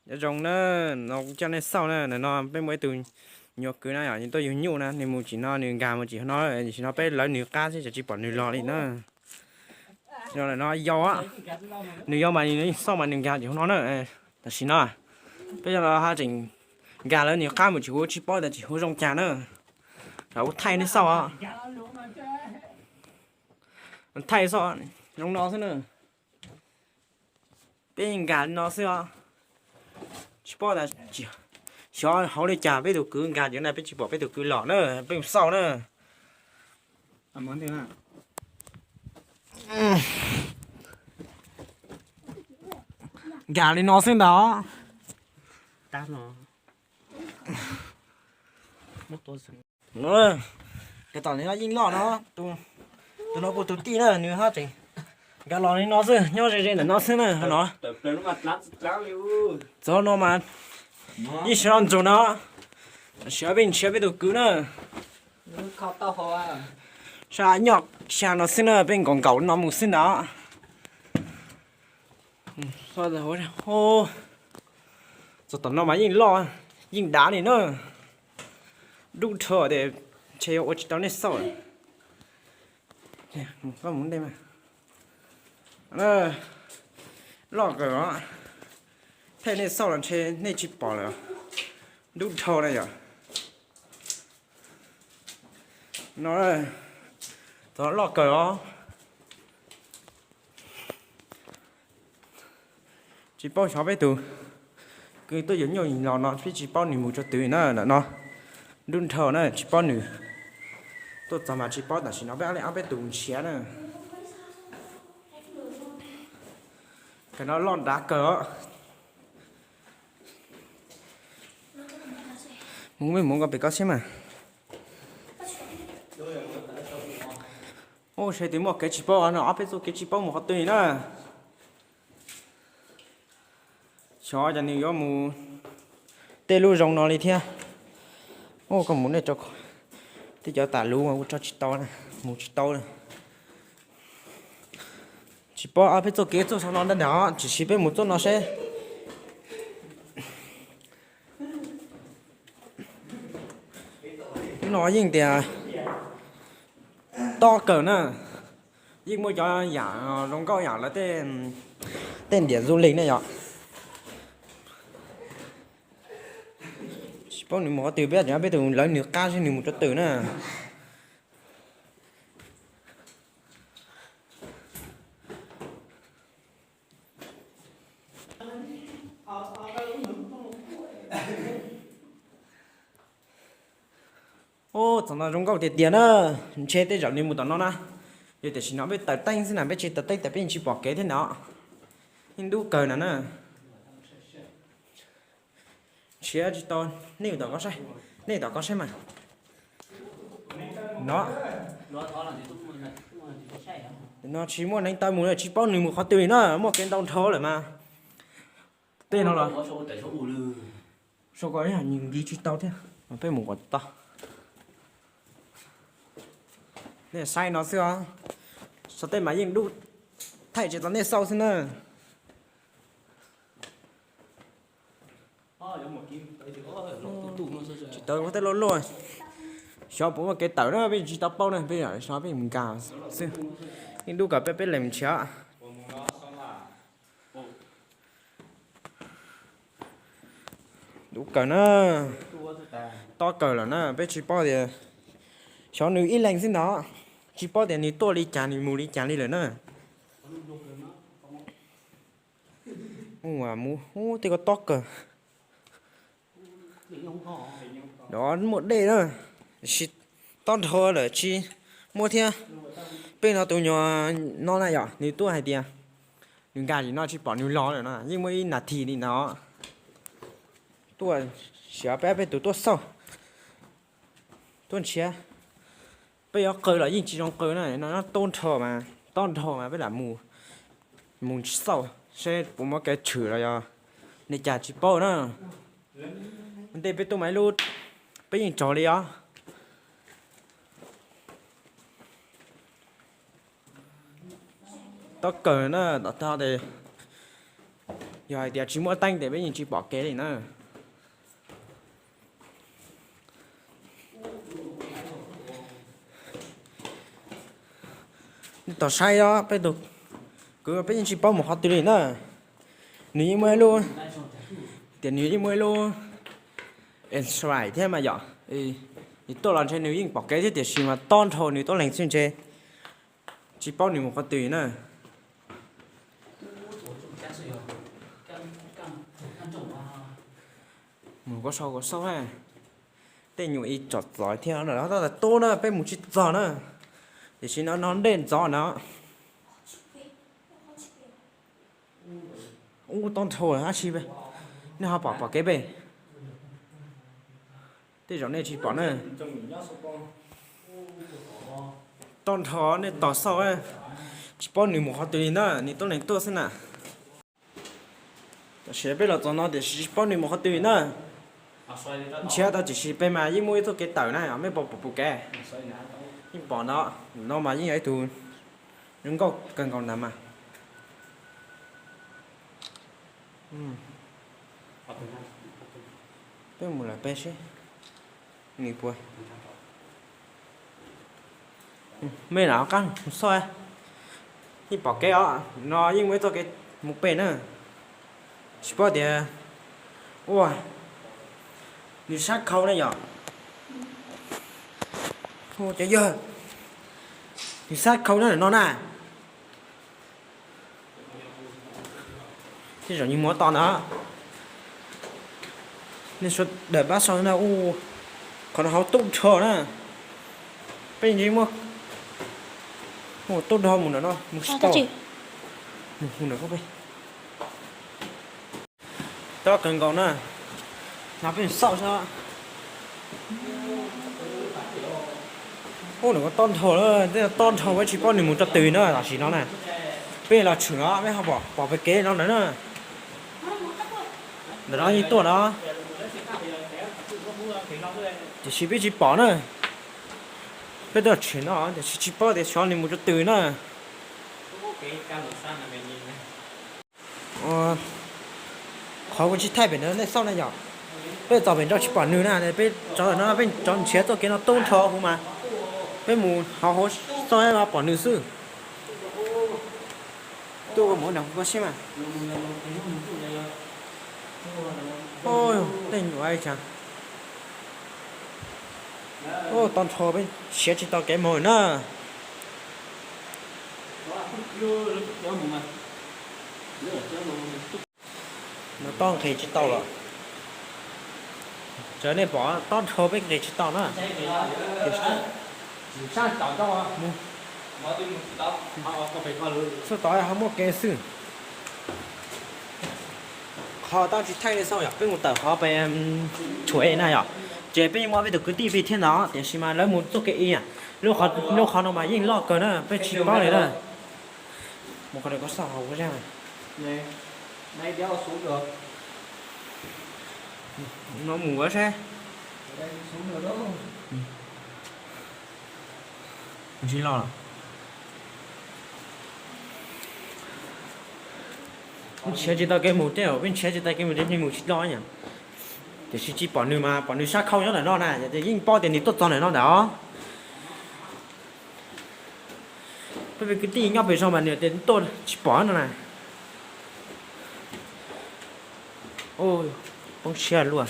Nyob zoo na, no kuv coj nej xauj na, ntawm no peb muaj ib tug nyuam kwv na yom, nws tuaj yug nyuj na, nws mus tsim no, nws nkag mus tsim hauv no, tam sim no peb lawv nws qab xwb, tsis pom nws los li na. Ntawm no yau, nws yau mas nws xauj mas nws nkag tsis hauv no na. Tam sim no peb cov no haj tseem nkag lawv nws qab mus tsis huv, tsis paub tias tsis huv zoo cas na. Lam ua thaij nej xauj os. Thaij xauj zoo no xwb na. Peb nkag li no xwb os. Tsis paub tias xyov hauv li cas peb tus kwv nkag cov na, peb tsis pom peb tus kwv los na, peb mus xauj na. Nkag li no xwb ntag. Tus no yeej loj no, tus no kuj tus tij na, nws haj tseem nkag los li no xwb, nyob ze ze ntawm no xwb na no. Txog no mas yeej sawv los ntsug no, sawv peb nrhiav peb tus kwv na. Sab nyob xya no xwb na, peb nkaum nkaum no mus xwb ntag. Txog tom no mas yeej loj, yeej dav li na. Dub dhau tias ntshe yuav ua tsis tau nej xauj. Loj kawg os. Thaij nej xauj los ntshe nej tsis pom lawm. Dub dhau na yom. No, txog loj kawg os. Tsis paub xyov peb tus kwv tuaj yug nyuj los no peb tsis paub nws mus rau twg na, ntawm no dub dhau na, tsis paub nws. Tuaj txog mas tsis paub, tam sim no peb ob leeg ob peb tus nrhiav na. Kawg no loj dav kawg os. Mus mej mus nkaus pem koj siab mas. Ub, seb twb muaj kev tsis paub no, ob peb txoj kev tsis paub mus qhov twg na. Xyov cas nws yuav mus tej lub zoo no li thiab. Ub, koj mus nej rau tej cov tas luv mas kuv tso tsis tau, mus tsis tau. Tsis paub ob peb txoj kev txoj saum no ntag, tiam sis peb mus txoj no seb. Lub no yeej tias tob kawg na, yeej muaj cov yam zoo nkauj yam lawv tej ntiam du lịch ne yom. Tsis paub nws mus qhov twg, peb tseem peb tus lawv nws qab seb nws mus rau twg na. Ub, txog no zoo nkauj tiag tiag na. Ntshe tej zaum nws mus tom no na. Yog tiam sis no peb taws teeb xwb na, peb tsis taws teeb tas peb yeej tsis pom kev thiab no. Yeej dub kawg no na. Nrhiav tsis tau. Nej tom ko saib, nej tom ko saib mas. No, no tsis muaj neev taw mus, tsis paub nws mus qhov twg li na, muaj kev ntau nrho lawm mas. Tej no los sau ko nws nkiv tsis tau thiab, peb mus kom tau. Nej saib no xwb os, sau tej mas yeej dub, thaij tsis tau nej xauj xwb na. Tsis tau ua tej loj loj, xyov puas muaj kev tawm na, peb tsis tau paub na, peb so peb mus nkag xwb. Yeej dub kawg, peb peb leeg nrhiav. Dub kawg na, tob kawg lawm na, peb tsis paub tias, xyov nws ib leeg xwb ntag, tsis paub tias nws tuaj li cas nws mus li cas li lawm na. Mus mus ub, tej ko tob kawg. Muaj dej na, tab sis tob nrho lawm tsis muaj thiab. Peb no tus nyuag no na yom, nws tuaj hais tias nws nkag li no tsis pom nws los lawm no, yeej muaj ib nas this li no. Tuaj, xyov peb peb tus tuaj xauj, tuaj nrhiav. Peb yuav qw los yeej tsis zoo qw na, no tob nrho mas, tob nrho mas peb lam mus, mus xauj seb puas muaj kev tshwm los yog li cas tsis paub na. Ntej peb tuaj mas ib lub, peb yeej tsaug li os. Tob kawg na, tom tag tes Yog hais tias tsis muaj teeb ces peb yeej tsis pom kev li na. Nej tos saib os, peb tus kwv peb yeej tsis paub mus qhov twg li na. Nws yeej muaj ib lub, tias nws yeej muaj ib lub Android thiab mas yom. Nws tuaj los ntshe nws yeej pom kev thiab tiam sis mas tob nrho nws tuab leeg xwb ntshe tsis paub nws mus qhov twg na. Mus kuv sau kuv xauj, tej nyuam ib tsom txov thiab no tab tom tub na, peb mus tsis txog na. Tiam sis no no dej ntxov no. Ub, tob nrho dab tsi, nej ho pom pom kev peb? Tej zaum nej tsis pom na. Tob nrho, nej tos xauj, tsis paub nws mus qhov twg li na, nws tuab leeg tuaj xwb na. Tam sim peb los txog no tiam sis tsis paub nws mus qhov twg li na. Nrhiav tau tiam sis peb mas yeej muaj ib txoj kev tawm na, mej puas pom kev? Yeej pom no, no mas yeej yog ib tug zoo nkauj kawg nkaus ntag mas. Peb mus lawm peb seb nws puas. Mej lam qab mus xauj, yeej pom kev os, no yeej muaj ib txoj kev mus pem na. Tsis paub tias, ua, nws sab khau na yom. Cov yawg, nws sab khau na no na. Tej zaum nws mus tos ntawd. Nej sawv daws pab sau na, u, qhov no hauv tub dhau na. Peb yeej muaj, tub dhau mus ntawm no, mus tsis tau. Mus mus ntawm ko peb. Tob kawg nkaus na. No peb xauj xwb. Ub, nws kuj tob dhau lawm, tej tob dhau peb tsis paub nws mus rau twg na tam sim no na. Peb los tshwm no peb ho pom pom pem kev no ntawd na. Ntawm no yeej tuaj no. Tiam sis peb tsis pom na. Peb tuaj tshwm no tiam sis tsis paub tias xyov nws mus rau twg na. Qhov kuv tsis thaij pem ntawd nej xauj na yom. Peb txog pem nrau tsis pom nws na, peb tso no peb tso nrhiav txoj kev no tub nrho huv mas. Peb mus hauv hauv xauj ho pom nws xwb. Tuaj ua mus nram ko siab mas. Tej nyuam ib tsam. Tob nrho peb nrhiav tsis tau kev mus na. No tob nqis tsis tau lawm. Txawm nej pom tob nrho peb nqis tsis tau na. Xub tod ho muaj kev xwb. Qhov tab tsis thaij nej xauj yom, peb mus tawm qhov pem tshuam na yom. Ces peb yeej muaj peb tus kwv tij peb thiab ntawd tiam sis mas lawv mus txoj kev ib, lub qhov no mas yeej loj kawg na peb tsis paub li na. Mus qhov ko xauj hauv zaj. No mus ua saib. Tsis loj. Peb nrhiav tsis tau kev mus tej, peb nrhiav tsis tau kev mus tej, peb mus tsis loj yom. Tiam sis tsis pom nws mas pom nws sab khau nyob ntawm no na, yeej paub tias nws tuaj txog ntawm no ntawd. Peb peb kwv tij nyob pem zog mas nws tias tuaj tsis pom no na. Poob siab luaj.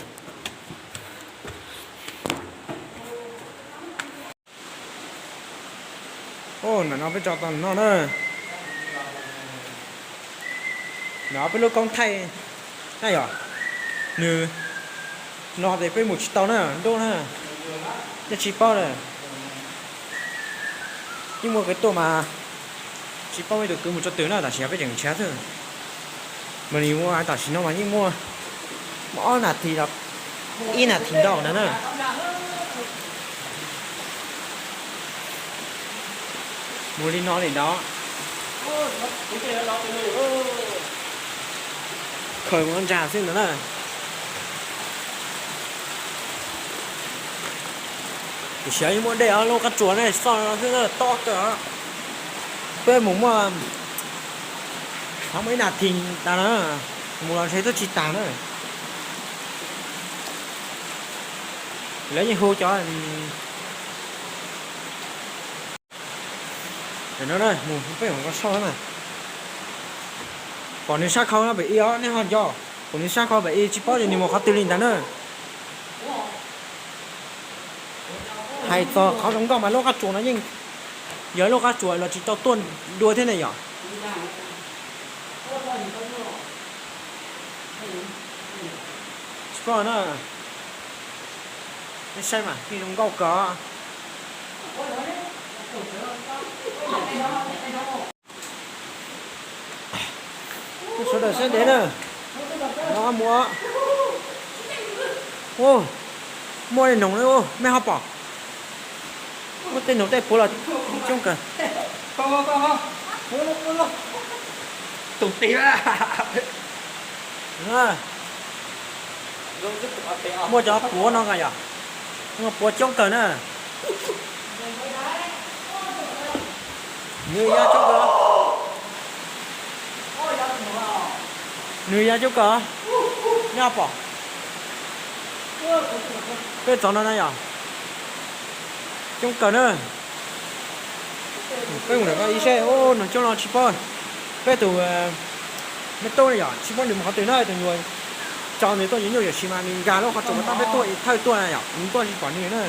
Ntawm no peb tso tau no na. No peb lub koob thaij na yom. Nws no ces peb mus tsis tau na, ntuj na, nej tsis paub na. Yeej muaj kev tuaj mas tsis paub ib tug kwv mus tso twg na, tam sim no peb tseem nrhiav xwb. Mas nws ua tam sim no mas yeej muaj ob nas this los ib nas this ntau ntawd na. Mus li no li ntawd. Khaws mus ntsa xwb ntawd na. Tiam sis yeej muaj dej lub qab tsuas ne, xoj xwb tob kawg. Peb mus muaj, muaj ib nas this tas na. Mus los ntshe twb tsis tas na. Lawv yeej hu cov, no mus peb mus ko sau mas. Pom nws sab khau pem ib os, nej ho nco. Pom nws sab khau pem ib, tsis paub ces nws mus qhov twg li ntawd na. Hais txog qhov zoo nkauj mas lub qab tsuas no yeej yog lub qab tsuas los tsis tau tuaj dua thiab ne yom. Tsis paub na. Nej saib mas yeej zoo nkauj kawg. Sawv daws saib ntev na. No mus. Ua, muaj noog na, mej ho pom. Muaj tej noog tej puav los coob kawg. Tus ti muaj cov puav no nka yom, muaj puav coob kawg na. Nws ya coob kawg, nws ya coob kawg, nyob pom. Peb txov no na yom, coob kawg na. Peb mus ntawm ko ib seb, noog coob no tsis paub. Peb tus me tub ne yom, tsis paub nws mus qhov twg na, tus nyuam tso nws tuaj yuav nyuj yuav si mas nws nkag lub qhov tsuas tab peb tuaj thawj tuaj na yom, nws tuaj tsis pom nws na.